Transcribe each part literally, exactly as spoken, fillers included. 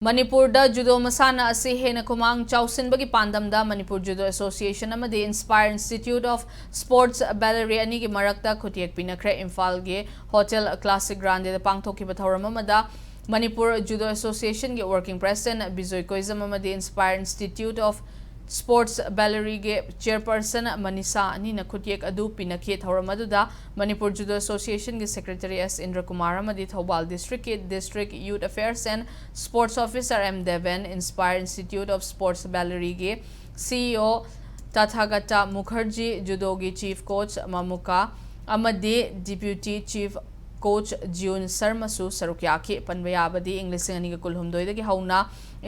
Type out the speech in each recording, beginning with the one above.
ꯃꯅꯤꯄꯨꯔꯗ ꯖꯨꯗꯣ ꯃꯁꯥꯟꯅ ꯑꯁꯤ ꯍꯦꯟꯅ ꯈꯨꯃꯥꯡ ꯆꯥꯎꯁꯤꯟꯕꯒꯤ ꯄꯥꯟꯗꯝꯗ ꯃꯅꯤꯄꯨꯔ ꯖꯨꯗꯣ ꯑꯦꯁꯣꯁꯤꯌꯦꯁꯟ ꯑꯃꯗꯤ ꯏꯟꯁꯄꯥꯌꯔ ꯏꯟꯁꯇꯤꯇ꯭ꯌꯨꯠ ꯑꯣꯐ ꯁ꯭ꯄꯣꯔꯠꯁ ꯕꯦꯂꯔꯤ ꯑꯅꯤꯒꯤ ꯃꯔꯛꯇ ꯈꯨꯠꯌꯦꯛ ꯄꯤꯅꯈ꯭ꯔꯦ꯫ ꯏꯝꯐꯥꯜꯒꯤ ꯍꯣꯇꯦꯜ ꯀ꯭ꯂꯥꯁꯤꯛ ꯒ꯭ꯔꯥꯟꯗꯦꯗ ꯄꯥꯡꯊꯣꯛꯈꯤꯕ ꯊꯧꯔꯝ ꯑꯃꯗ ꯃꯅꯤꯄꯨꯔ ꯖꯨꯗꯣ ꯑꯦꯁꯣꯁꯤꯌꯦꯁꯟꯒꯤ ꯋꯥꯔꯀꯤꯡ ꯄ꯭ꯔꯦꯁꯤꯗꯦꯟꯠ ꯕꯤꯖꯣꯏ ꯀꯣꯏꯖꯝ ꯑꯃꯗꯤ ꯏꯟꯁꯄꯥꯌꯔ ꯏꯟꯁꯇꯤꯇ꯭ꯌꯨꯠ ꯑꯣꯐ ꯁ꯭ꯄꯣꯔꯠꯁ ꯕꯦꯂꯔꯤꯒꯤ ꯆꯦꯌꯔꯄꯔꯁꯟ ꯃꯅꯤꯁꯥ ꯑꯅꯤꯅ ꯈꯨꯠꯌꯦꯛ ꯑꯗꯨ ꯄꯤꯅꯈꯤ꯫ ꯊꯧꯔꯝ ꯑꯗꯨꯗ ꯃꯅꯤꯄꯨꯔ ꯖꯨꯗꯣ ꯑꯦꯁꯣꯁꯤꯌꯦꯁꯟꯒꯤ ꯁꯦꯀ꯭ꯔꯦꯇꯔꯤ ꯑꯦꯁ ꯏꯟꯗ꯭ꯔꯀꯨꯃꯥꯔ ꯑꯃꯗꯤ ꯊꯧꯕꯥꯜ ꯗꯤꯁꯇ꯭ꯔꯤꯛꯀꯤ district youth affairs and sports officer M Deben, inspire institute of sports ꯕꯦꯂꯔꯤꯒꯤ ꯁꯤꯏꯑꯣ ꯇꯥꯊꯥꯒꯇꯥ ꯃꯨꯈꯔꯖꯤ, ꯖꯨꯗꯣꯒꯤ ꯆꯤꯐ ꯀꯣꯆ ꯃꯃꯨꯀꯥ ꯑꯃꯗꯤ ꯗꯤꯄ꯭ꯌꯨꯇꯤ ꯆꯤꯐ ꯀꯣꯆ ꯖꯤꯌꯨꯟ ꯁꯔꯃꯁꯨ ꯁꯔꯨꯛ ꯌꯥꯈꯤ꯫ ꯄꯟꯕ ꯌꯥꯕꯗꯤ ꯏꯪ ꯂꯤꯁꯤꯡ ꯑꯅꯤꯒ ꯀꯨꯟꯍꯨꯝꯗꯣꯏꯗꯒꯤ ꯍꯧꯅ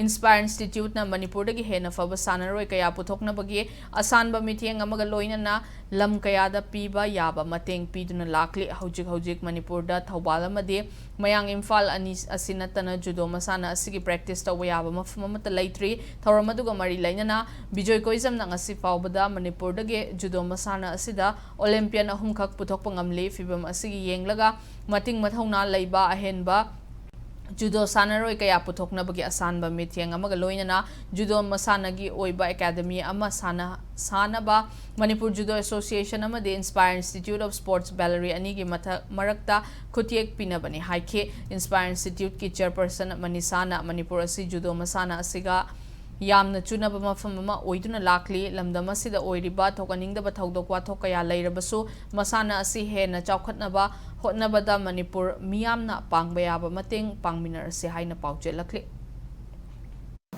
ꯏꯟꯁꯄꯥꯌꯔ ꯏꯟꯁꯇꯤꯇ꯭ꯌꯨꯠꯅ ꯃꯅꯤꯄꯨꯔꯗꯒꯤ ꯍꯦꯟꯅ ꯐꯕ ꯁꯥꯟꯅꯔꯣꯏ ꯀꯌꯥ ꯄꯨꯊꯣꯛꯅꯕꯒꯤ ꯑꯁꯥꯟꯕ ꯃꯤꯠꯌꯦꯡ ꯑꯃꯒ ꯂꯣꯏꯅꯅ ꯂꯝ ꯀꯌꯥꯗ ꯄꯤꯕ ꯌꯥꯕ ꯃꯇꯦꯡ ꯄꯤꯗꯨꯅ ꯂꯥꯛꯂꯤ꯫ ꯍꯧꯖꯤꯛ ꯍꯧꯖꯤꯛ ꯃꯅꯤꯄꯨꯔꯗ ꯊꯧꯕꯥꯜ ꯑꯃꯗꯤ ꯃꯌꯥꯡ ꯏꯝꯐꯥꯜ ꯑꯅꯤ ꯑꯁꯤ ꯅꯠꯇꯅ ꯖꯨꯗꯣ ꯃꯁꯥꯟꯅ ꯑꯁꯤꯒꯤ ꯄ꯭ꯔꯦꯛꯇꯤꯁ ꯇꯧꯕ ꯌꯥꯕ ꯃꯐꯝ ꯑꯃꯠꯇ ꯂꯩꯇ꯭ꯔꯤ꯫ ꯊꯧꯔꯝ ꯑꯗꯨꯒ ꯃꯔꯤ ꯂꯩꯅꯅ ꯕꯤꯖꯣꯏ ꯀꯣꯏꯖꯝꯅ ꯉꯁꯤ ꯐꯥꯎꯕꯗ ꯃꯅꯤꯄꯨꯔꯗꯒꯤ ꯖꯨꯗꯣ ꯃꯁꯥꯟꯅ ꯑꯁꯤꯗ ꯑꯣꯂꯦꯝꯄꯤꯌꯟ ꯑꯍꯨꯝꯈꯛ ꯄꯨꯊꯣꯛꯄ ꯉꯝꯂꯤ꯫ ꯐꯤꯕꯝ ꯑꯁꯤꯒꯤ ꯌꯦꯡꯂꯒ ꯃꯇꯤꯡ ꯃꯊꯧꯅꯥ ꯂꯩꯕ ꯑꯍꯦꯟꯕ ꯖꯨꯗꯣ ꯁꯥꯟꯅꯔꯣꯏ ꯀꯌꯥ ꯄꯨꯊꯣꯛꯅꯕꯒꯤ ꯑꯁꯥꯟꯕ ꯃꯤꯠꯌꯦꯡ ꯑꯃꯒ ꯂꯣꯏꯅꯅ ꯖꯨꯗꯣ ꯃꯁꯥꯟꯅꯒꯤ ꯑꯣꯏꯕ ꯑꯦꯀꯥꯗꯃꯤ ꯑꯃ ꯁꯥꯟꯅ-, ꯁꯥꯅꯕ ꯃꯅꯤꯄꯨꯔ ꯖꯨꯗꯣ ꯑꯦꯁꯣꯁꯤꯌꯦꯁꯟ ꯑꯃꯗꯤ ꯏꯟꯁꯄꯥꯌꯔ ꯏꯟꯁꯇꯤꯇ꯭ꯌꯨꯠ ꯑꯣꯐ ꯁ꯭ꯄꯣꯔꯠꯁ ꯕꯦꯂꯔꯤ ꯑꯅꯤꯒꯤ ꯃꯊꯛ, ꯃꯔꯛꯇ ꯈꯨꯠꯌꯦꯛ ꯄꯤꯅꯕꯅꯤ ꯍꯥꯏꯈꯤ꯫ ꯏꯟꯁꯄꯥꯌꯔ ꯏꯟꯁꯇꯤꯇ꯭ꯌꯨꯠꯀꯤ ꯆꯦꯌꯔꯄꯔꯁꯟ ꯃꯅꯤꯁꯥꯅ ꯃꯅꯤꯄꯨꯔ ꯑꯁꯤ ꯖꯨꯗꯣ ꯃꯁꯥꯟꯅ ꯑꯁꯤꯒ ꯌꯥꯝꯅ ꯆꯨꯅꯕ ꯃꯐꯝ ꯑꯃ ꯑꯣꯏꯗꯨꯅ ꯂꯥꯛꯂꯤ꯫ ꯂꯝꯗꯝ ꯑꯁꯤꯗ ꯑꯣꯏꯔꯤꯕ ꯊꯣꯛꯍꯟꯅꯤꯡꯗꯕ ꯊꯧꯗꯣꯛ ꯋꯥꯊꯣꯛ ꯀꯌꯥ ꯂꯩꯔꯕꯁꯨ ꯃꯁꯥꯟꯅ ꯑꯁꯤ ꯍꯦꯟꯅ ꯆꯥꯎꯈꯠꯅꯕ ꯍꯣꯠꯅꯕꯗ ꯃꯅꯤꯄꯨꯔ ꯃꯤꯌꯥꯝꯅ ꯄꯥꯡꯕ ꯌꯥꯕ ꯃꯇꯦꯡ ꯄꯥꯡꯃꯤꯟꯅꯔꯁꯤ ꯍꯥꯏꯅ ꯄꯥꯎꯖꯦꯜꯂꯛꯂꯤ꯫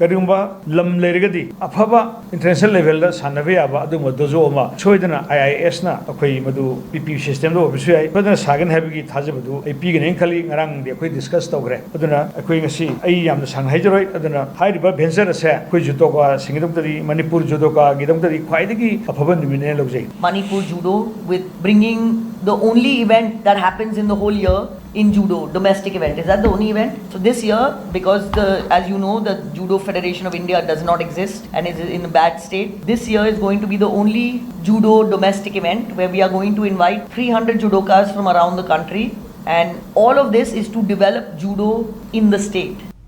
ꯀꯔꯤꯒꯨꯝꯕ ꯂꯝ ꯂꯩꯔꯒꯗꯤ ꯑꯐꯕ ꯏꯟꯇꯔꯅꯦꯁꯅꯦꯜ ꯂꯦꯚꯦꯜꯗ ꯁꯥꯟꯅꯕ ꯌꯥꯕ ꯑꯗꯨꯒꯨꯝꯕ ꯗꯣꯖꯣ ꯑꯃ ꯁꯣꯏꯗꯅ ꯑꯥꯏ ꯑꯥꯏ ꯑꯦꯁꯅ ꯑꯩꯈꯣꯏ ꯃꯗꯨ ꯄꯤ ꯄꯤ ꯁꯤꯁꯇꯦꯝꯗ ꯑꯣꯏꯕꯁꯨ ꯌꯥꯏ, ꯁꯣꯏꯗꯅ ꯁꯥꯒꯅꯤ ꯍꯥꯏꯕꯒꯤ ꯊꯥꯖꯕꯗꯨ ꯑꯩ ꯄꯤꯒꯅꯤ ꯈꯜꯂꯤ꯫ ꯉꯔꯥꯡꯗꯤ ꯑꯩꯈꯣꯏ ꯗꯤꯁꯀꯁ ꯇꯧꯈ꯭ꯔꯦ꯫ ꯑꯗꯨꯅ ꯑꯩꯈꯣꯏ ꯉꯁꯤ ꯑꯩ ꯌꯥꯝꯅ ꯁꯥꯡꯅ ꯍꯥꯏꯖꯔꯣꯏ꯫ ꯑꯗꯨꯅ ꯍꯥꯏꯔꯤꯕ ꯚꯦꯟꯆꯔ ꯑꯁꯦ ꯑꯩꯈꯣꯏ ꯖꯨꯗꯣꯀꯥꯁꯤꯡꯒꯤꯗꯃꯛꯇꯗꯤ, ꯃꯅꯤꯄꯨꯔ ꯖꯨꯗꯣꯀꯥꯒꯤꯗꯃꯛꯇꯗꯤ ꯈ꯭ꯋꯥꯏꯗꯒꯤ ꯑꯐꯕ ꯅꯨꯃꯤꯠꯅꯦꯅ ꯂꯧꯖꯩ꯫ Manipur Judo with bringing the only event that happens in the whole year in judo, domestic event. Is that the only event? So this year, because the, as you know, the Judo Federation of India does not exist and is in a bad state, this year is going to be the only judo domestic event where we are going to invite three hundred judokas from around the country, and all of this is to develop judo in the state.